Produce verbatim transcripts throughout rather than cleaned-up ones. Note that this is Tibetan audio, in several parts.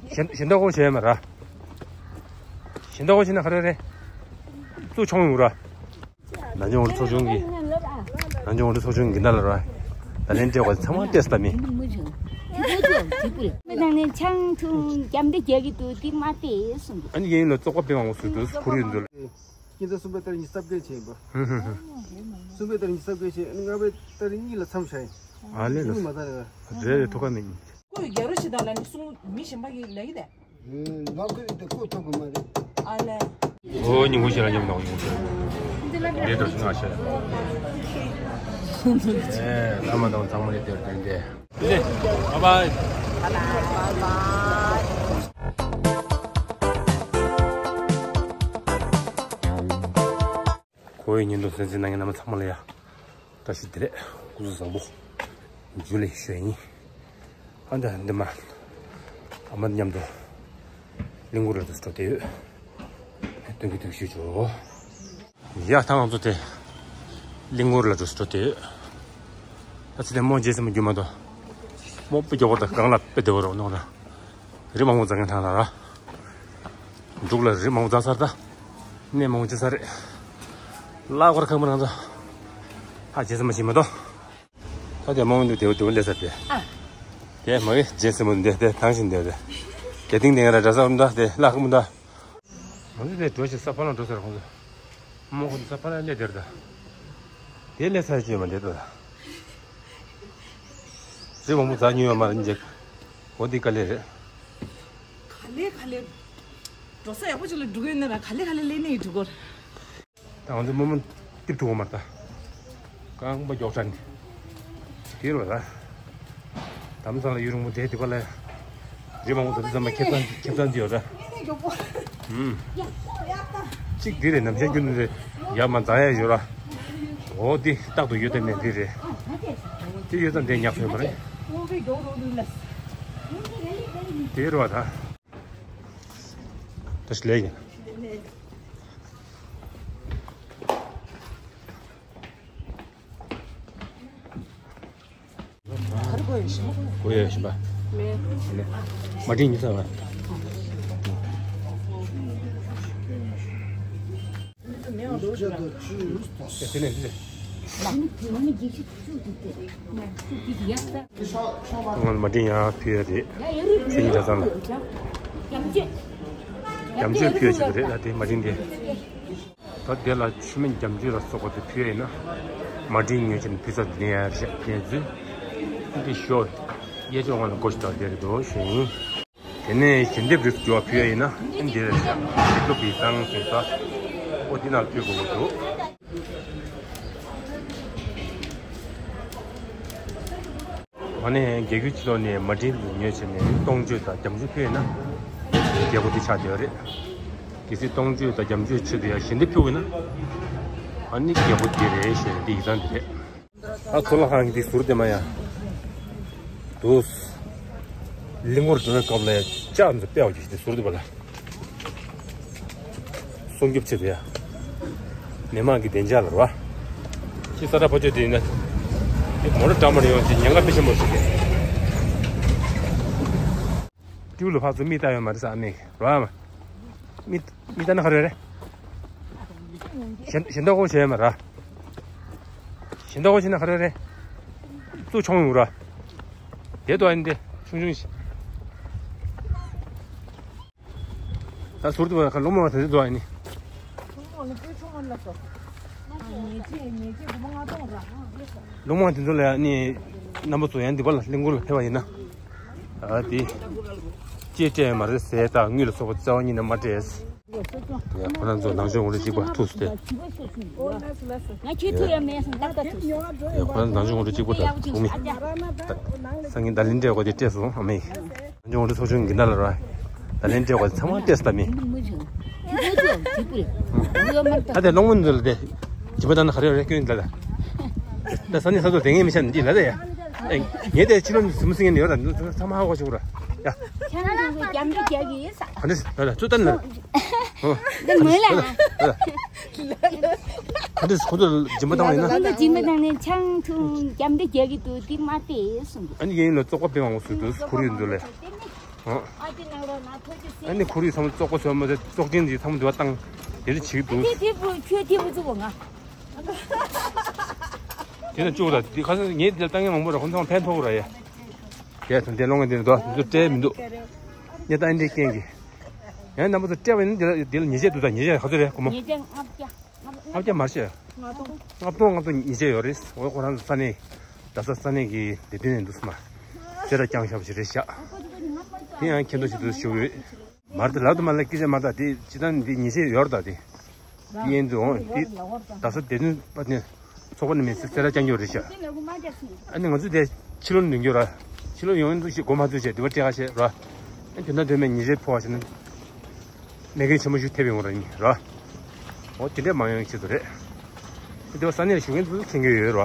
གཞན་གཞན་དག་གོ་བྱས་མ་ར། གཞན་དག་གོ་བྱས་ན་ག་རེ་རེད། ཚུར་མཆོང་ཡོང་ར། ནང་ཆོས་འོང་ཚོགས་ཆུང་གི། ནང་ཆོས་འོང་ཚོགས་ཆུང་གི་འདི་ལ་ར། ད་ལན་སྤྲད་དགོས་ཚང་མ་སྤྲད་ས་མེད། མི་དང་ནི་ཆང་འཐུང་རྒྱབ་འདི་རྒྱག་གི་འདུག་འདི་མ་སྤྲད་གསུངས་འདུག་ཨ་ནི་ཡིན་ལ་བཙོག་པ་སྤེལ་མང་པོ་བཟོས་འདུག་ཁོར་ཡུག་འདི་ལ། ཁྱེད་ཚོ་གསུམ་པའི་ལྟར་ཉིན་གསབ་སྐལ་བྱས་ཡིན་པ། ཧུམ་ཧུམ་ཧུམ། གསུམ་པའི་ལྟར་ཉིན་གསབ་སྐལ་བྱས་ཨ་ནི་ལྔ་པའི་ལྟར་གཉིས་ལ་མཚམས་བཞག་ཡིན། ཨ་ལེ་ལ། རེད་རེད་ཐུག་ཁ་མེད། ཁོས་རྒྱ་རོ་ཞིག་དང་ལ་ནི་གསུང་མི་གཞན་པ་གིས་ལབ་ཀྱི་དེ། ལག་ཁུ་དེ་ཁོ་ཐོབ་གི་མ་རེད། ཨ་ལེ། ཨོ་ཉིན་གུང་ཞིག་ལ་མཉམ་དུ་ཡོང་ཚུལ། ལས་དྲག་ཤུགས་ང་ཤ། ཨེ་ལ་མ་དང་ཚང་མ་ལས་དེར་དོན་དེ། ལེ། བ་བ། ཁོ་བོའི་ཉིན་དུ་གསན་གཟིགས་གནང་མཁན་རྣམ་པ་ཚང་མ་ལ་ཡ། བཀྲ་ཤིས་བདེ་ལེགས། སྐུ་གཟུགས་བཟང་པོ། འཇུ་ལེ་ཞུ་ཡིན། ཨ་འདྲ་འདི་མ། ཨ་མ་མཉམ་དུ། གླིང་སྐོར་ལ་འགྲོ་སྲོལ་དེ་ཡོད། སྟོན་གྱི་འདུག་ཞུས་ཆོག་ཡ་ཐང་ང་ཚོ་དེ། གླིང་སྐོར་ལ་འགྲོ་སྲོལ་དེ་ཡོད། ཨ་ཙི་དེ་མོ་རྗེས་སེམས་རྒྱུ་མ་དོ། མོ་པི་མགྱོགས་པོ་དང་གང་ལ་དཔེ་བདེ་བོ་རོགས་གནང་ར། རི་མང་པོ་འཛེགས་མཁན་ཐང་ལ་ར། འབྲུག་ལ་རི་མང་པོ་འཛེགས་ཚར་ད། གནས་མང་པོ་ཅི་ས་རེད། གླ་འཁོར་ཁང་པ་རང་ཚོ། ཧ་རྗེས་སེམས་མ་ཞིག་མ་དོ། ད་དེ་མང་པོ་འདུག་དེ་བོ་དེ་བོ་ལས་ས་དེ། ཨ། དེ་མ་གི་རྗེས་སེམས་མ་འདི་དེ་ཐང་ཞིག་འདི་དེ། དེ་ཏིང་དེ་ང་ར་འདྲ་ས་འདྲ་དེ་གླ་ཁང་འདྲ། ང་ཚོ་དེ་འགྲོ་ཞིག་ས་ཕ་ལང་འགྲོ་ས་ར་ཁོང་ཚོ། མོ་ཁོང་ཚོ་ས་ཕ་ལ་སླེབས་དེར་ད། དེ་སླེབས་ས་ཅི་མ་འདི་ད། རི་མང་པོ་འཛེགས་མྱོང་ཡོད་མ་རེད་འཇིག་འོ་འདི་དཀའ་ལས་རེད། ག་ལེ་ག་ལེ། འགྲོ་ས་ཡག་པོ་ཅིག་ལ་འགྲོ་གི་ཡོད་ན་ར་ག་ལེ་ག་ལེ་སླེབས་ནས་འགྲོ་གོ། ད་ང་ཚོ་མོ་མོ་ཏིབ་ཐུག་གོ་མ་ད། རྐང་པ་མགྱོགས་དྲགས་ནི། དེ་རུ་ད། དམ་ཚང་ལ་ཡུན་རིང་པོ་བསྡད་དུས་པ་ལ། རི་མང་པོ་དེ་ཚོ་ཚང་མ་ཁེབས་ཚང་ཁེབས་ཚང་ཅིག་ཡོད་ད། ཧུམ། གཅིག་འདི་རེད་ནམ་ཞག་རྒྱུན་རེད། ཡ་མ་འཛེགས་ཡ་ཡོད་ར། འོ་འདི་རྟག་ཏུ་ཡོད་དེ་མེད་འདི་རེད། དེ་ཡོད་ཙང་འདི་ཉག་ཐོན་པ་རེད། དེ་རུ་བ་ད། ད་ཞིག་ལས་ཡིན། གོ་ཡ་ཞིམ་པ། མ་འགྲིག་ཉི་ཚ་བ། ང་མ་འགྲིག་ཡང་ཕུལ་ཡ་རེད། ཚེ་ཉིན་གྲྭ་ཚང་ལ། རྒྱ་མཆོད་ཕུལ་ཡ་ཆེད་དུ་རེད་ལ་དེ་མ་འགྲིག་འདི། ད་དེ་ལ་ཆུ་སྨན་རྒྱ་མཆོད་ལ་སོགས་པ་དེ་ཕུལ་ཡ་ཡིན་ན། མ་འགྲིག་ཉོས་ཕྱིན་ཕུལ་ས་འདི་ནས་ཡར་བཞག་ཕན་ཚུན། འདི་ཞོ། གཡས་ཕྱོགས་ངོས་ལ་སྒོ་ཞིག་དང་དེ་རེད་འདུག་ཞུ་ཡིན། དེ་ནས་ཞལ་འདེབས་རིགས་འགྱུར་བ་ཕུལ་ཡ་ཡིན་ན་འདི་རེད་བཞག་ཞལ་འདེབས་ཀྱི་བཟང་ཟིན་ས། ཨོ་འདི་ནང་ཕུལ་དགོས་ཀྱི་འདུག་ཨ་ནི་རྒྱལ་ཁབ་ཕྱི་ལོགས་ནས་མ་འགྲིག་ཉོས་བྱས་ནས་སྟོང་མཆོད་དང་རྒྱ་མཆོད་ཕུལ་ཡིན་ན། རྒྱལ་པོ་འདི་ཆགས་བསྡད་ཡོད་རེད། གལ་སྲིད་སྟོང་མཆོད་དང་རྒྱ་མཆོད་ཆེད་དུ་ཡང་ཞལ་འདེབས་ཕུལ་བ་ཡིན་ན། ཨ་ནི་རྒྱལ་པོ་འདི་རེད་ཞེས་འདི་ཡིག་ཚང་འདི་རེད། ཨ་ཚོ་ལ་ཁང་གི་འདི་ཟུར་དེ་མ་ཡ། འདུག་གླིང་སྐོར་འགྲོ་བའི་སྐབས་ལ་ཡ་ལྕགས་འཛུགས་སྤེལ་བ་གྱིས་འདི་ཟུར་དེ་བ་ལ། སྲུང་སྐྱོབ་བྱེད་དུ་ཡ། མི་མང་གི་བདེ་འཇགས་ལ་ར། ཅི་ས་ར་ཕ་ཆོས་དེ་ཡིན་ན། དེ་མོ་ར་འདྲ་མ་ར་ཡོང་ཅི་ཉེན་ཁ་དཔེ་ཆེན་པོ་ཞིག་རེད། ཏིའུ་ལ་ཕར་ཚུར་མིག་ལྟ་ཡོད་མ་རེད་ས་ཨ་མེ་ར་མ། མིག་མིག་ལྟ་ན་ག་རེ་རེད། གཞན་གཞན་དག་གོ་བྱས་མ་ར། གཞན་དག་གོ་བྱས་ན་ག་རེ་རེད། ཚུར་མཆོང་ཡོང་ར། དེ་དོ་ཨ་ནི་དེ་ཆུང་ཆུང་ཞིག་ད་ཟུར་དུ་བ་ཁ་ལོ་མ་དེ་ཚོ་ཨ་ནི། ལོ་མ་དེ་ཚོ་ལ་ཨ་ནི་རྣམ་པ་ཚོ་ཡང་འདི་པ་ལ་གླིང་སྐོར་ལ་ཕེབས་པ་ཡིན་ན། ཨ་དེ་ཅེས་སྤྲད་མ་རེད་ཟས་དང་དངུལ་ལ་སོགས་པ་རྩ་བ་ཉིད་ནས་མ་སྤྲད། ཡ་ཁོ་རང་ཚོ་ནང་ཆོས་ངོ་སྤྲོད་གཅིག་པ་ཐུགས་སུ་ཏེ། ང་ཁྱོད་ཐུག་ཡ་མེད་སོང་ཏག་ཏག་ཐུག་སོང་། ཡ་ཁོ་རང་ནང་ཆོས་ངོ་སྤྲོད་གཅིག་པ་ད་ཐུག་མི། སང་ཉིན་ད་ལིན་སྤྲད་དགོས་དེ་སྤྲད་སོང་ཨ་མེ། ལྗོངས་འདི་ཚོགས་ཆུང་གི་ཟླ་ལ་ར། ད་ལན་སྤྲད་དགོས་ཚང་མ་སྤྲད་སོང་ད་མི། ད་དེ་ལོང་མོ་འདི་ལ་དེ། ཇི་མ་ད་ན་ཁ་རེ་རེ་སྐྱོན་ལ་ད། ད་ས་ནི་ས་ཚོ་དེ་ངས་མི་ཤ་འདི་ལ་ད་ཡ། ངས་དེ་ཕྱི་ལོ་ནི་སུམ་སིང་ངན་ཡོད་ད་ཚང་མ་ཧ་གོ་ཆོག་ར། ཡ། ཁྱེད་རང་ཚོ་རྒྱ་མི་རྒྱ་གི་ས། ཨ་ནི་ད་ད་ཚུ་ད་ན། འདི་མོ་ལ། ཁོ་ཚོ་ཁོ་ཚོ་སྦྱིན་པ་བཏང་བ་ཡིན་ན། ཁོ་ཚོ་སྦྱིན་པ་བཏང་ནས་ཆང་འཐུང་རྒྱབ་འདི་རྒྱག་གི་འདུག་འདི་མ་སྤྲད་གསུངས་འདུག་ཨ་ནི་ཡིན་ལ་བཙོག་པ་སྤེལ་མང་པོ་བཟོས་འདུག་ཁོར་ཡུག་འདི་ལ། ཨ་ཏི་ནང་རོ་ན་ཐོ་ཅི་སི། ཨ་ནི་ཁོར་ཡུག་ཚང་མ་བཙོག་པ་བཟོས་མ་ཟད་བཙོག་ཅན་གྱི་ཚང་མ་འདུ་བ་བཏང་། དེ་འདྲ་བྱེད་ཀྱི་འདུག་ཨ་ཏི་ཐི་བུ་ཁྱོད་ཐི་བུ་བཙུགས་པ་ང་། དེ་ན་བཅུག་ད་དེ་ཁ་སང་ངས་དེ་ལ་བཏང་མཁན་མང་པོ་ར་ཁོང་ཚང་ཕན་ཐོགས་ར་ཡ། དེ་དང་དེ་ལོང་ངེ་དེ་འདུག་འདུག་སྤྲད་མི་འདུག་ཉེ་ད་ཨ་འདྲའི་རྐྱེན་གྱིས། ཡང་རྣམ་པ་ཚོ་སྤྲད་པ་ཡིན་ན་དེ་ལ་དེ་ལ་ཉེས་ཆད་འདུག་ད་ཉེས་ཆད་ག་ཚོད་རེད་སྒོར་མོ། ཉིས་བརྒྱ་ལྔ་བརྒྱ། ལྔ་བརྒྱ་མར་བཤད། ལྔ་སྟོང་། ལྔ་སྟོང་ལྔ་སྟོང་ཉེས་ཆད་ཡོད་རེད། འོ་ཁོ་རང་ཚོ་ས་གནས་རྡ་ས་ས་གནས་ཀྱི་ལས་དོན་ཡིན་འདུག་སྨ། རྩེད་ར་རྐྱང་ཤག་ཞིག་རེད་ཤག་དེ་ཡང་མཁྱེན་རྟོགས་བྱེད་དུ་ཞུ་གི་ཡོད། མར་དེ་ལབ་དུ་མ་ལ་སྐད་ཆ་མ་ད་དེ་སྤྱི་བཏང་འདི་ཉེས་ཆད་ཡོད་རེད་ད་དེ། དེ་ཡིན་དུ་འོང་དེ། རྡ་ས་བདེ་དོན་པ་དེ་ཚོགས་པ་ནས་མི་ཚེ་རྩེད་ར་རྐྱང་རྒྱུ་རེད་ཤག་ཨ་ནི་ང་ཚོ་དེ་ཕྱི་ལོགས་ནས་ཡོང་རྒྱུ་ར། ཕྱི་ལོགས་ཡོང་དུས་ཤིག་སྒོ་མ་ཚུད་བྱས་དེ་བ་སྤྲད་ཁ་བྱས་ར། ཨ་དོན་དག་དོན་མེད་ཉེས་ཆད་ཕོག་བ་བྱས་ན། མེ་སྐྱོན་ཆེན་པོ་ཞིག་ཐེབས་ཡོང་ར་ཡིན་ར། འོ་དེ་འདྲས་མ་ཡོང་ཆེད་དུ་རེད། དེ་བ་ས་གནས་ཞུ་མཁན་ཚོ་མཁྱེན་གྱི་ཡོད་ར།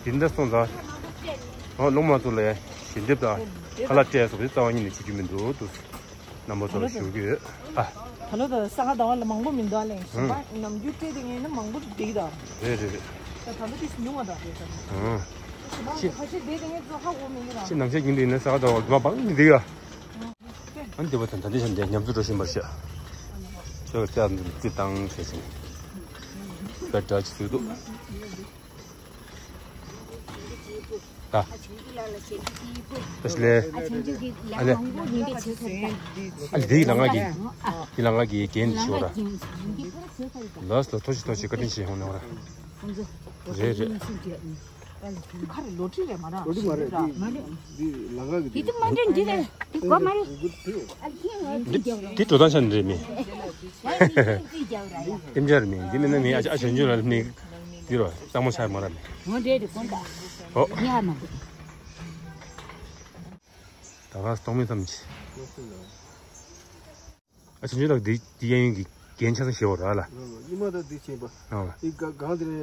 དེ་འདྲ་སོང་ཙང་། འོ་ལོ་མང་ཚོ་ལ་ཞལ་འདེབས་དང་ཁ་ལག་སྤྲད་སོགས་དེ་རྩ་བ་ཉིད་ནས་བྱེད་རྒྱུ་མི་འདུག་འདུག་རྣམ་པ་ཚོ་ལ་ཞུ་གི་ཡོད་ཨ། ད་ལོ་ད་ས་ག་ཟླ་བ་ལ་མང་པོ་མི་འདུག་ཨ་ལེ། ཞིང་པ་ནམ་རྒྱུན་སྤྲད་དེ་ངས་ནི་མང་པོ་འགྲིག་ད། རེད་རེད་རེད། ད་ད་ལོ་དེ་ཉུང་བ་ད་རེད་ད། ཞིང་པ་ཁ་ཤས་བསྡད་དེ་ངས་ཚོ་ཧ་གོ་མི་ཡོད་ད། ཤི་ནམ་ཤས་ཀྱིན་དུ་ཡིན་ན་ས་ག་ཟླ་བ་མ་བང་མི་འདུག་ཨ། ཨ་ནི་དེ་བ་དང་ད་ལྟའི་ཆ་འདྲ་ཉམས་ཚོད་འགྲོ་བཞིན་པར་བཤད། ཁྱོད་ཀྱི་ལྕགས་འདི་བཏང་བྱས་ཤིང་། དཔེ་འདྲ་ཅིག་བཟོས་འདུག་ད། ད་ལས། ཨ་ལས། ཨ་ལས་འདི་ལ་ང་གི་འདི་ལ་ང་གི་རྒྱན་ཤོར་ར། ལགས་ལ་ཐོ་ཞིག་ཐོ་ཞིག་བཀའ་དྲིན་ཆེ་ཧོང་ནས་ཧོ་ར། རེད་རེད། ཁ་རེ་ལོ་ཁྲི་རེད་མ་ར། ལོ་ཁྲི་མ་རེད། མ་རེད། འདི་ལ་ང་གི་འདི་མ་རེད་འདི་རེད། འདི་གོ་མ་རེད། འདི་འགྲོ་སྟངས་ཆ་འདི་རེད་མི། ཏིམ་ཅར་མི་འདི་མིན་ན་མི་ཨ་ཨ་ཞོན་ཆུ་ལ་མི། འདི་རོ་གཙང་མོ་ཆགས་མ་ར་མི། ངོ་འདྲེ་རེ་གོ་འདའ། ཨོ། ཡ་མ་གོ། ད་ག་སྟོང་མི་ཙམ་གྱིས། ཨ་ཞོན་ཆུ་ལ་འདི་འདི་གཡས་གཡོན་གྱི་རྒྱན་ཆ་ཚང་ཞེ་བོ་ར་ལ། ཉི་མ་ད་འདི་ཆེན་པ། ཨ། འདི་ག་གང་དེ་ནས་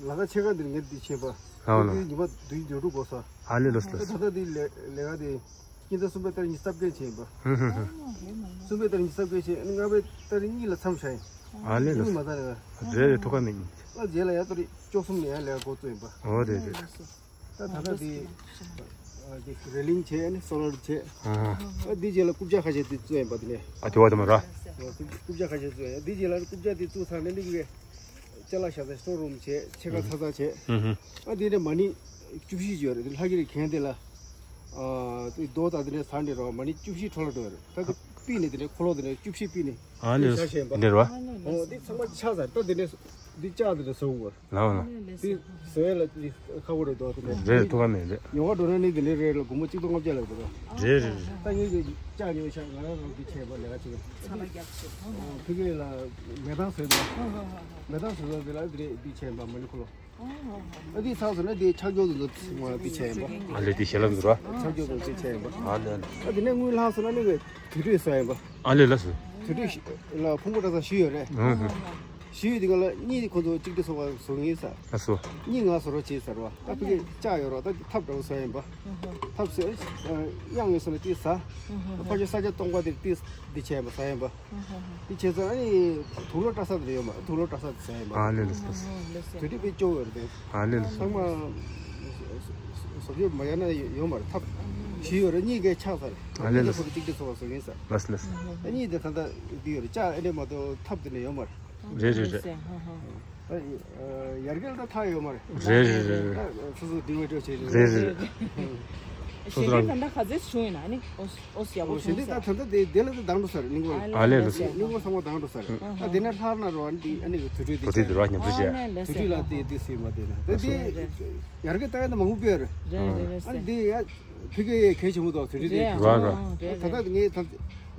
ལ་ཁ་ཆེ་ག་འདི་ནས་ངེད་འདི་ཆེན་པ། ཨ་ལ། འདི་ཉི་མ་འདི་འགྲོ་འགྲོ་དགོས་ས། ཨ་ལེ་ལོས་ལོས། ད་ད་འདི་ལས་ལས་ཀ་དེ། སྤྱི་ཟླ་གསུམ་པའི་ཏ་རིག་ཉི་ཤུ་རྩ་བརྒྱད་ཆེན་པ། ཧུམ་ཧུམ་ཧུམ། གསུམ་པའི་ཏ་རིག་ཉི་ཤུ་རྩ་བརྒྱད་ཆེན་ཨ་ནི་ལྔ་པའི་ཏ་རིག་གཉིས་ལ་མཚམས་བཞག་ཡིན། ཨ་ལེ་ལོས། གཉིས་མ་ད་རེད། རེད་རེད་ཐུགས་ཁ་མེད་ཡིན། ཨ་རྗེས་ལ་ཡ་ཏ་རིག་བཅུ་གསུམ་ནས་ཡ་ལས་ཀ་འགོ་བཙུགས་ཡིན་པ། ཨོ་རེད་རེད། ད་ད་ལྟ་དེ་དེ་རེ་ལིང་བྱས་ནས་སོ་ལར་བྱས། ཨ་འདི་རྗེས་ལ་རྐུབ་བཀྱག་ཁ་ཤས་དེ་བཙུགས་ཡིན་པ་དེ་ནས། ཨ་དེ་བ་དེ་མ་ར། རྐུབ་བཀྱག་ཁ་ཤས་བཙུགས་ཡིན། འདི་རྗེས་ལ་རྐུབ་བཀྱག་དེ་བཙུགས་ཚར་ནས་གླིང་གའི་ཅ་ལག་བཞག་ས་སི་ཊོར་རུམ་བྱས་ཕྱེད་ཀ་ཚ་ཚ་བྱས། ཨ་འདི་ནས་མ་ཎི་བཅུ་བཞི་ཡོད་རེད། ལྷ་གི་རི་གན་དེ་ལ་ཨ་རྡོ་དང་དེ་ནས་ས་འདྲ་རོ་མ་ཎི་བཅུ་བཞི་འཕྲོ་བརླག་འགྲོ་ཡོད་རེད། ད་དེ་པི་ནས་དེ་ནས་འཁོར་ལོ་དེ་ནས་བཅུ་བཞི་པི་ནས། ཨ་ལེ་ཤ་ཞེན་པ་འདི་རེད་བ། ཨོ་འདི་ཚང་མ་ཆགས་ཚར། ད་དེ་ནས་འདི་ལྕགས་དེ་ནས་བཟོ་དགོས། ལའོ་ལ། འདི་བཟོ་ཡ་ལ་འདི་ཁག་པོ་རེད་དོ། དེ་ནས་རེད་ཐུགས་ཁ་མེད་རེད། ཉོ་ག་འགྲོ་ན་ནི་དེ་ནས་རེད་ལ་སྒོར་མོ་གཅིག་སྟོང་ལྔ་བརྒྱ་ལ་རེད་བ། རེད་རེད་རེད། ད་ངས་འདི་ལྕགས་ཉོས་ཤག་ང་རང་རང་འདི་བྱས་པ་ལས་ཀ་བྱེད། ཚ་བ་རྒྱབ་ཤོག་ཕ་གི་ལ་མེ་ཐང་བཟོས་དོ། མེ་ཐང་བཟོས་དོ་དེ་ལ་འདི་རེད་འདི་བྱས་པ་མ་ཎི་འཁོར་ལོ། ཨ་འདི་ཚགས་སོང་ན་འདི་ཆག་སྐྱོ་དུ་འདུག་ང་འདི་བྱས་ཡིན་པ། ཨ་ལེ་འདི་ཞལ་ལག་འདུག་ར། ཆག་སྐྱོ་དུ་འདི་བྱས་ཡིན་པ། ཨ་ལེ་ཨ་ལེ། ཨ་འདི་ནས་དངུལ་ལྷག་སོང་ན་ནི་ངས་དུར་ཁྲོད་བཟོ་ཡིན་པ། ཨ་ལེ་ལགས་སོ། དུར་ཁྲོད་ལ་ཕུང་པོ་བཀྲ་ས་བཞི་ཡོད་རེད། ཨ་ཧ། བཞི་ཡོད་འདི་ག་ལ་གཉིས་ཁོ་ཚོ་གཅིག་སྒྲིལ་ཚོགས་པ་བཟོ་ངེས་ས། ལགས་སོ། གཉིས་ང་བཟོ་རོགས་བྱེད་ཟེར་བ། ད་ཕ་གི་ལྕགས་ཡོད་རོགས་ད་ཐབ་འདྲ་བོ་བཟོ་ཡིན་པ། ཐབ་བཟོས་གཡང་ངེས་སོང་ན་ཏི་ས། ཕ་གི་ས་ཆ་སྟོང་པ་དེ་ཏི་འདི་བྱས་ཡིན་པ་བཟོ་ཡིན་པ། དེ་བྱས་ཙང་ཨ་ནི་དུག་ལོག་བཀྲ་ས་དེ་ཡོད་མ་རེད། དུག་ལོག་བཀྲ་ས་དེ་ཟ་ཡིན་པ། ཨ་ལེ་ལེ་ལེ། དེ་དུས་དཔེ་སྐྱོ་བོ་རེད་དེ། ཨ་ལེ་ལེ། ཚང་མ་བཟོ་བཅོས་མ་ཡོང་ན་ཡོད་མ་རེད། ཐབ་བཞི་ཡོད་རེད། གཉིས་ཀས་ཆག་ས་རེད། ཨ་ལེ་ལེ། གཉིས་ཀ་ཁོ་རང་གཅིག་སྒྲིལ་ཚོགས་པ་བཟོ་མཁན་ས། ལགས་ལགས། ཨ་གཉིས་དེ་ད་ལྟ་འདི་ཡོད་རེད། ལྕགས་ཨེ་འདྲས་མ་གཏོགས་ཐབ་དེ་ནས་ཡོད་མ་རེད། རེད་རེད་རེད། ད་ཡར་རྒྱས་ལ་ད་ཐག་ཡོད་མ་རེད། རེད་རེད་རེད། ད་སོ་སོ་སྒྲིག་བའི་སྤྲོ་བྱེད་རེད། རེད་རེད་རེད། སོ་སོ་རང་ད་ལྟ་ག་ཚོད་བྱུང་ཡིན་ན་ཨ་ནི་ཨོ་ཨོ་ཡག་པོ་ཨོ་བྱུང་ཞེ་འདི་ས། ད་ད་ལྟ་དེ་དེ་ལ་དེ་དང་འགྲོ་ས་རེད། གླིང་སྐོར་ཨ་ལེ་ལགས་སོ། གླིང་སྐོར་ཚང་མ་དང་འགྲོ་ས་རེད། ཨ་དེ་ནས་ལྷག་ན་རོ་ཨ་ནི་དེ་ཨ་ནི་དུར་ཁྲོད་དེ་རོ་ཉམས་གསོ་བྱས། དུར་ཁྲོད་ལ་དེ་དེ་སུས་མ་དེ་ན་དེ་དེ་ཡར་གི་ལྟ་ཡ་ད་མང་པོ་སྤེལ་རེད། རེད་རེད་རེད། ཨ་ནི་དེ་ཡ་ཕི་གེ་གལ་ཆེན་པོ་འདུག་དུར་ཁྲོད་དེ། རེད་རེད་རེད། ད་ལྟ་ངས་ད་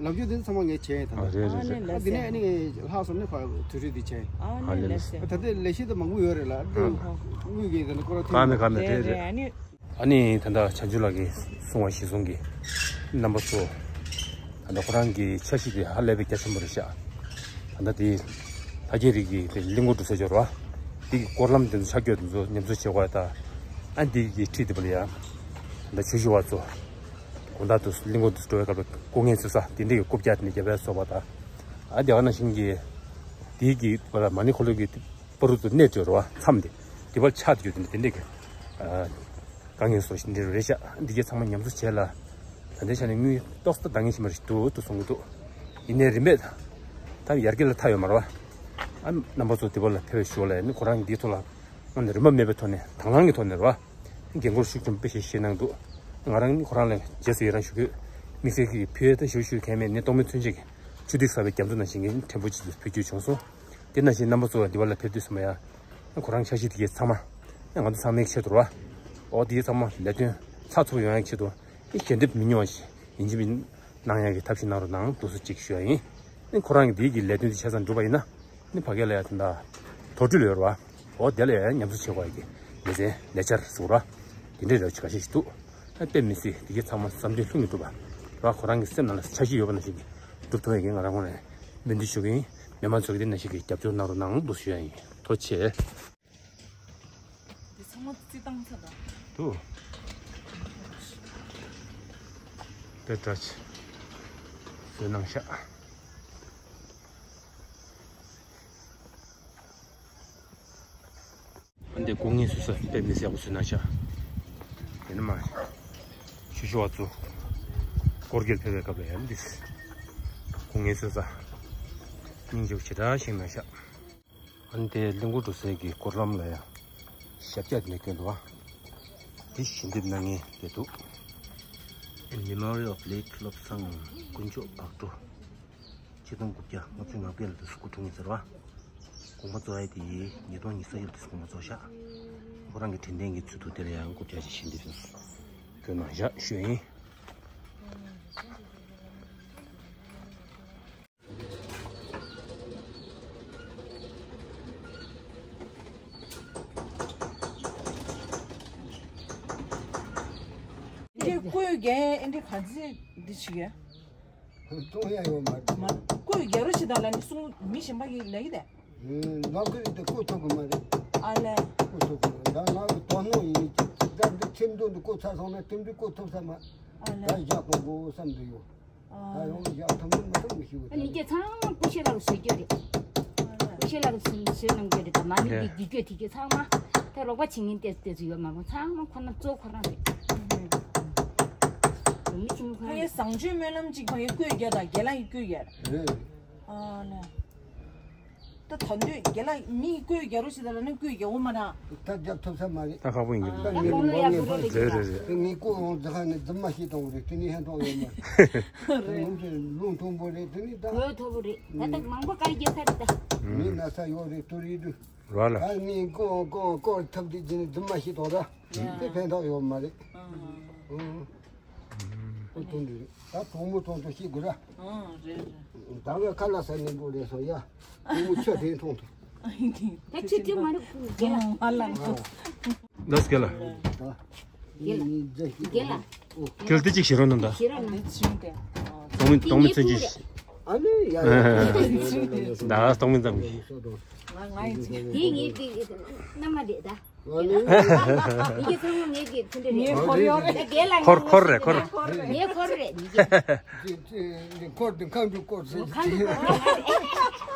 ལབ་རྒྱུ་དེ་ཚང་མ་ངས་བྱས་ཡིན་ད་ལྟ། ཨ་རེད་རེད་རེད། ཨ་དེ་ནས་ཨ་ནི་ལྷག་སོང་ནས་ཕར་དུར་ཁྲོད་དེ་བྱས་ཡིན། ཨ་ནི་ལགས་སོ། ད་ལྟ་ལས་གཞི་ད་མང་པོ་ཡོད་རེད་ལ་དེ་དངུལ་གི་དེ་ནས་སྐོར་ར་ཐེངས་ག་ནས་ག་ནས་རེད་རེད་རེད། ཨ་ནི། ཨ་ནི་ད་ལྟ་བྱང་ཆུབ་ལགས་ཀྱིས་གསུངས་པ་གཞིར་བཟུང་གིས་རྣམ་པ་ཚོ་ད་ལྟ་ཁོ་རང་གི་འཆར་གཞི་དེ་ཧ་ལས་པའི་རྒྱ་ཆེན་པོ་རེད་ཤག་ད་ལྟ་དེ་ལྷ་རྒྱལ་རི་གི་དེ་གླིང་སྐོར་འགྲོ་ས་འབྱོར་བ་དེ་གི་སྐོར་ལམ་དེ་ཚོ་ཆག་སྐྱོན་དེ་ཚོ་ཉམས་གསོ་བྱེད་དགོས་ཡ་ད་ཨ་འདི་གི་ཁྲིད་དེ་བ་ལ་ཡ་ད་ལྟ་ཆོས་ཞུ་བ་ཚོ་དགོང་དག་ཏུ་གླིང་སྐོར་དུ་འགྲོ་བའི་སྐབས་ལ་སྐུ་ངལ་གསོ་ས་དེ་འདྲའི་གི་རྐུབ་བཀྱག་དེ་ནས་རྒྱབ་པའི་བཟོ་བ་དང་ཨ་དེ་ག་ནང་བཞིན་གི་དེ་གི་བ་ལ་མ་ཎི་འཁོར་ལོ་གི་པ་རུ་ཏུ་གནས་སྤོས་རོ་མཚམས་དེ་དེ་བར་ཆགས་ཏེ་ཡོད་དེ་འདི་འདྲས་ཀྱི་དཀའ་ངལ་སོགས་ཤིག་འདི་རེད་ཤག་འདི་གའི་ཚང་མ་ཉམས་གསོ་བྱས་ལ་ ད་ལྟའི་ཆ་ནས་དངུལ་ཏོག་ཙམ་འདང་ངེས་ཤིག་མ་རེད་འདུག་ཏུ་གསུང་གི་འདུག་ཡིན་ནའི་རིན་མེད་ད་ཡར་རྒྱས་ལ་མཐའ་ཡོད་མ་རེད་བ། ཨ་རྣམ་པ་ཚོ་འདི་པར་ལ་ཕེབས་པའི་ཞོར་ལ་ནི་ཁོ་རང་གི་འདིའི་ཐོག་ལ་ང་ནི་རིན་པ་མེད་པའི་ཐོག་ནས་དང་བླངས་ཀྱི་ཐོག་ནས་རེད་བ། འགན་འཁུར་ཤུགས་ཆེན་པོ་དཔེ་ཞེ་ཞེ་གནང་འདུག་ང་རང་ནི་ཁོ་རང་ལ་རྗེས་སུ་ཡི་རང་ཞུ་གི་ཡོད། དམིགས་བསལ་གྱི་ཕུལ་ཡས་ད་ཞུ་ཞུ་མཁན་མེད་ནི་སྟོང་མིན་ཚུན་ཆད་ཀྱི་ཆུ་ཐིགས་གསར་པའི་རྒྱ་མཚོ་ནང་བཞིན་གྱི་ཕྲན་བུ་ཅིག་ལ་བེད་སྤྱོད་བྱུང་སོང་། དེ་ནང་བཞིན་རྣམ་པ་ཚོ་འདི་པར་ལ་ཕེབས་དུས་ཙམ་པ་ཡང་ཁོ་རང་འཆར་གཞི་དེ་གའི་ཚང་མ་ང་ཚོ་ཚང་མའི་ཆེད་དུ་རེད་བ། འོ་དེའི་ཚང་མ་ལས་དོན་ཚགས་ཚུད་ཡོང་ཡག་ཆེད་དུ་ཞལ་འདེབས་མི་ཉུང་བ་ཞིག་ཡིན་གཅིག་མིན་གནང་ཡག་གི་ཐབས་ཤེས་གནང་རོགས་གནང་འདུག་སེ་ཅིག་ཞུ་ཡ་ཡིན། ཨ་ནི་ཁོ་རང་གི་འདི་གི་ལས་དོན་དེ་ཆ་ཚང་འགྲུབ་པ་ཡིན་ན་ཨ་ནི་ཕ་གི་ལ་ཡ་དེ་འདྲ་དོགས་འདྲི་ལོས་རེད་བ། འོ་དེ་ལ་ཡ་མཉམ་འཛོམས་བྱེད་དགོས་ཡ་གི་ལེ་ཚན་ལས་འཆར་ཟེར་བ་དེ་འདྲའི་རེ་བ་ཆེ་ཁ་ཤས་ཤིག་འདུག་ཨ་དཔེ་མི་སྲིད་དེ་གའི་ཚང་མ་བསམ་དོན་ལྷུན་གྱིས་འགྲུབ་པ་རེད་བ། ཁོ་རང་གི་སེམས་ནང་ལ་འཆར་གཞི་ཡོད་པ་ནང་བཞིན་གྱི་འགྲུབ་ཐུབ་ཡ་གི་ང་རང་ངོས་ནས་སྨོན་འདུན་ཞུ་གི་ཡིན། མི་མང་ཚོ་གི་དེ་ནང་བཞིན་གྱི་རྒྱབ་སྐྱོར་གནང་རོགས་གནང་འདུག་ཞུ་ཡ་ཡིན། ཐུགས་རྗེ་ཆེ། འདི་ཚང་མ་རྩི་སྟངས་ཚ་དང་། དུ། དེ་འདྲ་ཆེ། བཟོས་གནང་ཤག་ཨ་འདི་སྐུ་ངལ་གསོ་ས་དཔེ་མི་སྲིད་ཡག་པོ་བཟོས་གནང་ཤག་དེ་ནི་མ། ཆུ་ཤོག་བ་ཚོ། སྐོར་སྐྱོད་ཕེབས་པའི་སྐབས་ལ་ཡང་འདི། སྐུ་ངལ་གསོ་ས། སྙིང་རྗེ་པོ་ཞེ་དྲག་བཞེངས་གནང་ཤག་ཨ་ནི་དེ་གླིང་སྐོར་འགྲོ་སའི་གི་སྐོར་ལམ་ལ་ཡང་ཞབས་བཀྱག་དེ་འདྲ་བསྐྱོན་འདུག་བ། དེ་ཞལ་འདེབས་གནང་མཁན་དེ་འདུག Memory of late བློ་བཟང་དཀོན་མཆོག་བག་གྲོ། ཆིག་སྟོང་དགུ་བརྒྱ་ལྔ་བཅུ་ང་བརྒྱད་ལ་དུས་སུ་སྐུ་འཁྲུངས་ཡིན་ཟེར་བ། དགོངས་པ་རྫོགས་ཡ་དེ་ཉིས་སྟོང་ཉི་ཤུ་རྩ་བཞི་ལ་དུས་སུ་དགོངས་པ་རྫོགས་ཤག་ཁོ་རང་གི་དྲན་རྟེན་གྱི་ཚུལ་དུ་དེ་ལ་ཡང་སྐུ་བཀྱག་ཅིག་ཞལ་འདེབས་སུ་བསྐྱོན་གནང་ཤག་ཞུ་ཡིན། འདི་སྐུའི་རྒྱན་འདི་ག་ཚོད་འདི་བྱེད་ཀྱི་ཡོད། གཏོང་ཡ་ཡོད་མ་རེད། མ་སྐུའི་རྒྱལ་རོ་ཞིག་དང་ལ་ནི་གསུང་མི་གཞན་པ་གིས་ལབ་ཀྱི་དེ། ལབ་ཀྱི་རེད་དེ་སྐུ་ཐོབ་གི་མ་རེད། ཨ་ལས། སྐུ་ཐོབ་གི་མ་རེད། ད་ང་གི་དོ་སྣང་ཡིན་གྱི་ད་འདི་ཁྲིམས་དོན་འདི་སྐུ་ཚར་སོང་ན་དེ་འདྲའི་སྐུ་ཐོབ་ས་མ། ཨ་ལས། ད་བཞག་གཏོང་དགོས་བསམ་གྱི་ཡོད། ད་ཡོང་བཞག་ཐུབ་ན་མི་ཐུབ་མི་ཤེས་གི་ད། ནི་སྐད་ཚང་མ་སྐུ་ཞབས་ལགས་བཟོས་རྒྱུ་རེད། སྐུ་ཞབས་ལགས་བཟོས་གནང་རྒྱུ་རེད་ད་མ་ནི་འདི་འདི་རྒྱུ་དེ་གྱད་ཚང་མ་ད་རོགས་པ་བྱེད་མཁན་ཏེ་ཏེ་ཚོ་ཡོད་མ་མོ་ཚང་མ་ཁོ་ན་གཙོ་ཁོ་རང་རེད། མི་ཆུང་ཁ་ཡེ་བཟང་སྤྱོད་སྨོན་ལམ་གཅིག་ཕ་ཡེ་བསྐོས་རྒྱ་དང་རྒྱ་ལ་ཡི་བསྐོས་རྒྱ། རེད། ཨ་ལ། ད་ད་འདོད་རྒྱ་ལ་མི་བསྐོས་རྒྱ་རོ་ཞིག་ད་ལ་ནི་བསྐོས་རྒྱ་འོ་མ་ན། ད་རྒྱབ་ཐུབ་ས་མ་རེད། ད་ཁག་པོ་ཡིན་གྱི་ད་ངའི་ལུང་པ་ངའི་ཕ་རེད་རེད་རེད། ངའི་སྐུ་འོང་ཛ་ཁ་ནས་རྫུན་མ་ཤེས་གཏོང་རེད་དེ་ནི་ཧན་ཐོག་ཡོད་མ་རེད། ངོ་མཚར་ལུང་མཐོན་པོ་རེད་དེ་ནི་ད། ངོས་མཐོ་པོ་རེད་ད་ད་མང་པོ་དཀའ་རྒྱ་ས་རེད་ད། མི་ན་ས་ཡོད་རེད་ཏུ་རེད་དུ། ར་ལ། ད་ངའི་སྐུ་འོང་སྐུ་འོང་སྐོར་ཐབས་དེ་དེ་ནི་རྫུན་མ་ཤེས་གཏོང་ར། དེ་ཕན་ཐོགས་ཡོད་མ་རེད། ཨང་། ཨོ་དོན་འདི་རེད། ད་གྲོགས་མོ་གྲོང་ཚོ་ཤེས་དགོས་ར། ཨང་རེད་རེད། ད་བས་ཁ་ལག་ཟ་ནས་འགྲོ་རེད་སོང་ཡ། གྲོགས་མོ་ཆོས་དྲན་མཐོང་ཐུབ། ད་ཁྱོད་ཁྱོད་མ་རེད་ཁུ་རྒྱལ་ལ། ཨང་ཧ་ལ་ལ། ལགས་རྒན་ལགས། རྒན་ལགས། རྒན་ལགས། ཁྱོད་དེ་གཅིག་བྱེད་རོགས་གནང་ད། བྱེད་རོགས་གནང་། སྟོང་མིན་སྟོང་མིན་ཚུན་གྱིས། ཨ་ནི་ཡ་ཡ། ད་སྟོང་མིན་ཙམ་གྱིས། ང་ང་ཡིན་ཅིག་དེ་ངའི་དེ་མནའ་མ་རེད་ད། ཨ་ནི། ཡི་གེ་ཚང་མ་ངའི་གི་ཚུན་ཏེ་རེད། ངའི་འཁོར་ཡོད་རེད། རྒན་ལགས་འཁོར་འཁོར་རེད་འཁོར། ངའི་འཁོར་རེད་ཡི་གེ། འཁོར་དེ་ཁང་དུ་བསྐོར་ཟེར། ཁང་དུ་བསྐོར་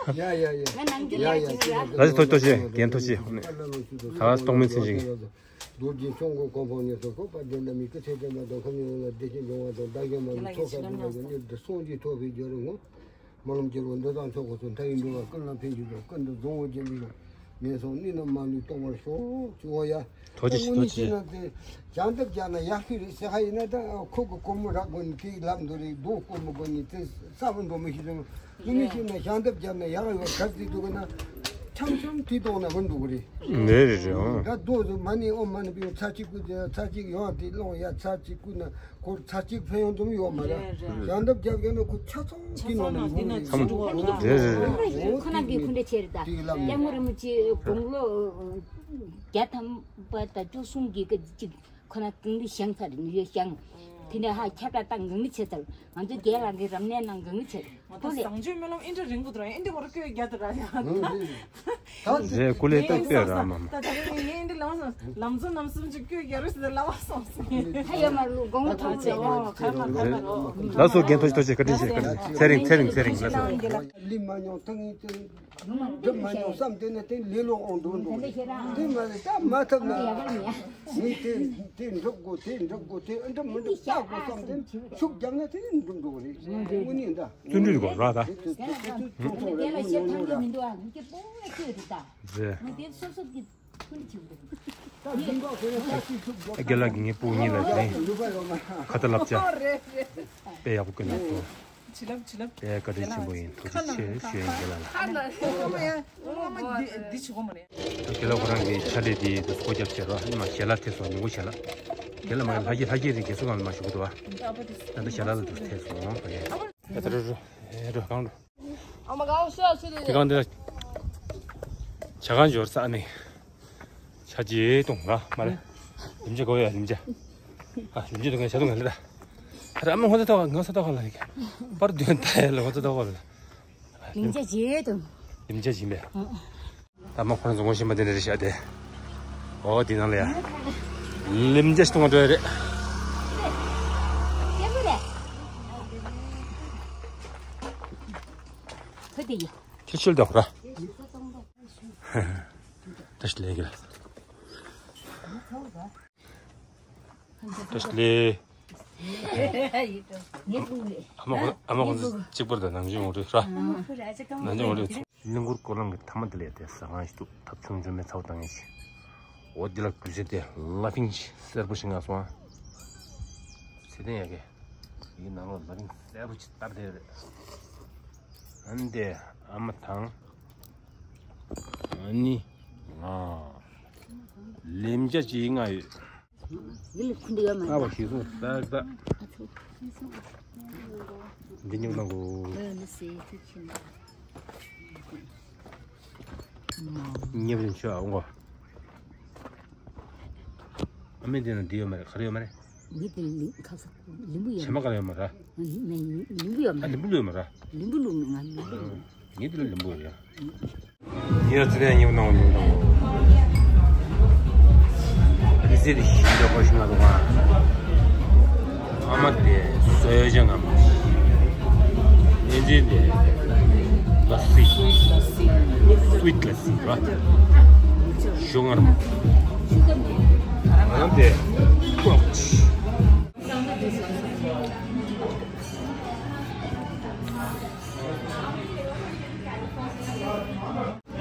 རེད། ཡ་ཡ་ཡ། ང་ནང་གི་ཡ་ཡ་ཡ། ལ་ཞིག་ཐོ་ཅེ་རྒན་ཐོ་ཅེ། ད་སྟོང་མིན་ཚུན་གྱིས། རྡོ་རྗེ་འཆང་དགོན་གོ་འཕང་ཉེར་གསུམ་འཁོར་དཔལ་ལྡན་ནམ་མཁའི་སྐུ་ཚེ་བརྟན་པ་དང་ཁམས་ཡོངས་ལ་བདེ་སྐྱིད་འབྱུང་བ་དང་བདག་གཞན་མ་ལུས་ཚོགས་བསགས་འདུ་བ་ཡོད་མྱུར་དུ་སངས་རྒྱས་ཐོབ་པའི་རྒྱུ་རུ་བསྔོ། སྨོན་ལམ་རྒྱལ་བ་འདི་དང་ཚོགས་འཁོར་སོགས་མཐའ་ཡས་འགྲོ་བ་ཀུན་ལ་ཕན་ཕྱིར་དང་ཀུན་ཏུ་བཟང་བོ་རྒྱལ་བའི་ཡུམ། ངན་སོང་གནས་རྣམས་མ་ལུས་སྟོངས་པར་ཤོག་ཅེས་འོ་ཡ། ཐུགས་རྗེ་ཆེ་ཐུགས་རྗེ་ཆེ། ཞལ་འདེབས་རྒྱག་ན་ཡག་ཤོས་རེད་ཟེར་ཧ་ཡིན་ན་ད་ཁོ་གི་སྒོར་མོ་རག་དགོས་ནི་དེ་ལབ་འདུག་རེད་རྡོ་སྒོར་མོ་དགོས་ནི་དེ་ས་བོ་འགྲོ་མི་ཤེས་ཙང་། དངོས་གནས་བཤད་ན་ཞལ་འདེབས་བརྒྱབ་ན་ཡག་ཡོད་ག་ཚོད་འདུག་ན། འཆམ་འཆམ་དུས་གཏོང་ན་མི་འདུག་གི་རེད། རེད་རེད་རེད་ཨང་། ད་རྡོ་ཚོ་མ་ཎི་ཨོཾ་མ་ཎི་པའི་ཚར་གཅིག་བསྐུར་ཏེ་ཚར་གཅིག་ཡོང་དེ་སློང་ཡ་ཚར་གཅིག་བསྐུར་ན་ཁོར་ཚར་གཅིག་ཕན་ཡོན་དུ་ཡོད་མ་རེད། རེད་རེད། ཞལ་འདེབས་བརྒྱབ་ཡོད་ན་ཁོ་ཆ་ཚང་དེ་ནང་ནས་ཡོང་གི་རེད། རེད་རེད་རེད། ཁོ་ན་གི་འཁོན་འདྲ་ཆེ་རེད་ད། དེ་ལ་སྐྱབས་མགོན་རིན་པོ་ཆེ་དགུང་ལོ་བརྒྱ་ཐམ་པ་དང་བཅུ་གསུམ་གྱི་སྐབས་གཅིག་ཁོ་ན་ཏིང་འདི་བཞེངས་ཚར་ནི་ཡོད་བཞེངས། དེ་ནས་ཧ་ཁྱབ་བསྒྲགས་བཏང་གང་ནི་བྱེད་ཚར། ང་ཚོ་རྒན་ལགས་ཀྱི་རབ་གནས་གནང་གང་ནི་བྱེད། ང་ཚོ་བཟང་སྤྱོད་སྨོན་ལམ་ཨིན་དྲ་རིང་པོ་དུ་ར་ཨིན་དྲ་བར་བསྐོས་རྒྱ་དུ་ར་ཡ། རེད་ཀུ་ལེ་ཏག་ཏག་ར་མ་མ། ད་ད་རེད་ངས་ཨིན་དྲ་ལམ་སོང་ལམ་འཛོམས་རྣམ་གསུམ་གཅིག་བསྐོས་རྒྱ་རུ་ཞིག་ལ་བ་སོང་སོང་། ད་ཡ་མ་ལུ་དགོང་མོ་ཐོག་ཚེ་ཨོ་ཁ་མ་ཁ་མ་རོ། ལགས་སོ་རྒན་ཐོ་ཅི་ཐོ་ཅི་བཀའ་དྲིན་ཆེ་བཀའ་དྲིན་ཆེ། ཚེ་རིང་ཚེ་རིང་ཚེ་རིང་ལགས་སོ། ལི་མ་ཉོང་ཐང་ཡིན་ཅིང་། འགྲུབ་མ་མྱོང་བསམ་དེ་ནི་དེ་ལེ་ལོ་འོང་འགྲོ་འགྲོ་རེད། དེ་མ་རེད་ད་མ་ཐབས་ན་ངས་དེ་དེ་འགྲུབ་དགོས་དེ་འགྲུབ་དགོས་དེ་ཨ་འགྲུབ་མི་འགྲུབ་ ཤུགས་རྒྱག་ན་དེ་ནི་འགྲུབ་འགྲོ་གི་རེད། དངོས་གནས་ད། བརྩོན་འགྲུས་དགོས་ར་ད། དེ་དེ་དེ་དེ་ཚོང་ཚོང་རེད། དངོས་གནས་རེད། རེད། སོ་སོ་གི་ཐུན་གྱིས། རྒན་ལགས་ཀྱིས་ངའི་སྤུ་གུ་གཉིས་ལ་དེ་ཁ་ཏ་བསླབ་བྱ་དཔེ་ཡག་པོ་བསྐུལ་གནང་སོང་། བྱིན་རླབས་བྱིན་རླབས། དཔེ་བཀའ་དྲིན་ཆེན་པོ་ཡིན། ཐུགས་རྗེ་ཆེ་ཞུ་ཡིན་རྒན་ལགས་ལ། ཁ་ན་ཁ་ན་ཁ་ན་འདི་འདི་བྱེད་དགོས་མ་རེད། རྒན་ལགས་ཁོ་རང་གི་ཕྱག་ལས་འདི་དུ་སྒོ་རྒྱབ་བྱས་རོགས། ཨ་ནི་མ་ཞལ་ལག་ཐེབས་སོང་། ཉིན་གུང་ཞལ་ལག། རྒན་ལགས་མ་ལྷ་རྒྱས་ལྷ་རྒྱས་རིགས་རྒྱལ་སྲུང་ཁང་ལ་མ་ཞུ་གི་འདུག་ཨ། ད་ལྟ་ཞལ་ལག་ལ་དུ་ཐེབས་སོང་བ་རེད། ད་ད་རུ་རུ་རུ་གང་རུ། དེ་གང་འདི་ལ་ཇ་གང་འབྱོར་ས་ནི། ཆ་ཅི་གཏོང་ར་མ་རེད། ལིམ་ཇ་གོ་ཡ་ལིམ་ཇ། ཨ་ལིམ་ཇ་གཏོང་ཡ་ཇ་གཏོང་ཡ་ལེ་ད། ཨ་ར་མ་ཧོ་ད་ཐོག་ང་ས་ཐོག་ལ་རིག་པར་དོན་ད་ཡ་ལ་ཧོ་ད་ཐོག་ལ། ལིམ་ཇ་ཇེ་དང་། ལིམ་ཇ་ཇི་མེད། ད་མ་ཁོ་རང་ཚོ་ངོ་ཤེས་པ་དེ་འདྲ་རེད་ཤག་དེ། ཨོ་དེ་ནང་ལ་ཡ། ལིམ་ཇ་ཞིག་གཏོང་བ་འགྲོ་ཡ་རེད། ཁྱེད་ཆོལ་དང་ར། ད་ཞིག་ལས་གི་ལ། ད་ཞིག་ལས། ཨ་མ་ཁོ་ཨ་མ་ཁོ་ཚོ་གཅིག་པར་དང་ནང་ཆུང་འོང་རེད་ར། ནང་ཆུང་འོང་རེད། གླིང་སྐོར་སྐོར་ལམ་གྱི་མཐའ་མ་དེ་ལས་དེ་ཟ་ཁང་ཞིག་འདུག་ཐབ་ཆུང་ཆུང་མའི་ཚ་བོ་བཏང་ངེས་ཤིག་འོ་འདི་ལ་གུས་བྱས་ཏེ་ལ་ཕིང་ཞིག་སེར་པོ་ཞིག་ང་སོང་ཨ། ཚེ་བརྟན་ཡ་གི་ཡིག་ནང་ལོགས་ལ་ཕིང་སེར་པོ་ཅིག་བཏབ་བསྡད་རེད། ཨ་ནི་དེ་ཨ་མ་དང་། ཨ་ནི་ང་། ལིམ་ཇ་ཅིག་ང་ཡོད། ཨ་བ་ཞིག་སོང་ཏག་ཏག་འདི་ཉོ་ན་གོ། ཉེ་བར་ཆོས་ཨ་འོང་གོ། ཨ་མའི་འདི་ན་འདི་ཡོད་མ་རེད། ག་རེ་ཡོད་མ་རེད། ངའི་དེ་ལི་ཁ་ས་ལིམ་བུ་ཡོད་བྱེ་མ་མ་ག་རེ་ཡོད་མ་རེད། ལིམ་བུ་ཡོད་མ་ཨ་རེད། ལིམ་བུ་ལོས་མ་རེད། ལིམ་བུ་ལོས་ང་ལིམ་བུ་ལོས། ངའི་དེ་ལ་ལིམ་བུ་ཡོད། ཡ་ཙི་རེ་ཉིབ་ནང་ཉིབ་ནང་། ཨ་ཙི་རེ་ཤིན་ཏུ་ཁོ་ཤིང་ང་དུ་ང་། ཨ་མ་དེ་སོས་ཅང་ངམ། ཨེ་ཙི་དེ་ལ་སི། སུ་ཝིཊ་ལ་སི་ར། ཤུ་གར་མ། ང་ལམ་དེ་ཀོག་ཆི།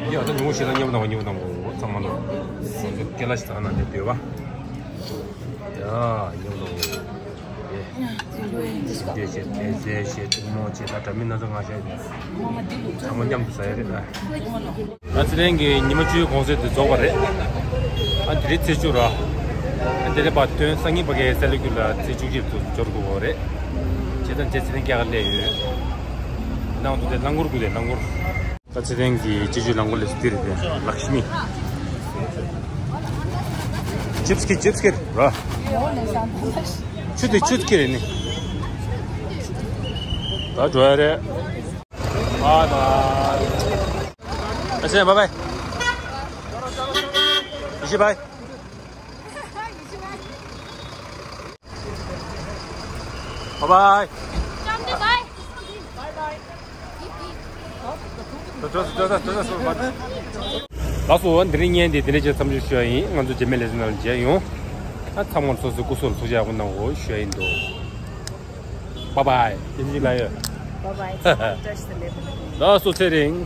ཡ་ད་ཉུང་ཤེས་ན་མཉམ་དང་མཉམ་དང་གོ་ཚང་མ་ལོ། སྐེ་ལ་ཞིག་ཚང་ན་འདི་བསྡོས་པ། ཡ་མཉམ་དང་གོ། ཡེ། འདི་བྱེད་དེ་ཟས་བྱེད་ཐུག་མོ་བྱེད་ད་དྲ་མི་སྣ་ཚོགས་ང་ཤ་ཡོད། ཚང་མ་མཉམ་དུ་ཟ་ཡ་རེད་ད། ང་ཚེ་རིང་གི་ཉི་མ་བཅུའི་གུང་སེང་དེ་རྫོགས་པ་རེད། ཨ་འདི་རེད་ཚེས་བཅུ་ར། ཨ་འདི་རེད་པ་དོན་སང་ཉིན་པ་གའི་སལ་ལུ་ཀུ་ལ་ཚེས་བཅུ་གཅིག་ཏུ་འབྱོར་དགོས་པ་རེད། བྱས་ཙང་རྗེ་ཚེ་རིང་སྐྱ་ཀར་སླེབས་ཡོད། ནང་དུ་དེ་རླངས་འཁོར་དགོས་དེ་རླངས་འཁོར། ད་ཚེ་རིང་གི་སྤྱི་སྤྱོད་རླངས་འཁོར་ལས་སུ་དེ་རེད་དེ་ལག་ཤི་མི། ཅིབ་སི་ཁེ་ཅིབ་སི་ཁེ་ར། ཆུ་དེ་ཆུ་དེ་ཁེ་རེད་ནི། ད་འགྲོ་ཡ་རེད། ཨ་ད། ཨ་ཆེ་བའི་བའི། ཡེ་ཤེས་བའི། བའི་བའི། ལགས་སོ། འདི་རིང་བརྙན་འདི་འདི་འདྲ་ཅིག་མཚམས་འཇོག་ཞུ་ཡ་ཡིན། ང་ཚོ་རྗེས་མའི་ལེ་ཚན་ནང་ལ་མཇལ་ཡོང་། ཨ་ཚང་མར་སོ་སོའི་སྐུ་གཟུགས་ལ་ཐུགས་རྗེ་ཆེ་གནང་དགོས་ཞུ་ཡ་ཡིན་འདུག་བའི་བའི། བརྙན་འཕྲིན་ལ་ཡོད། བའི་བའི། བཀྲ་ཤིས་བདེ་ལེགས། ལགས་སོ་ཚེ་རིང་།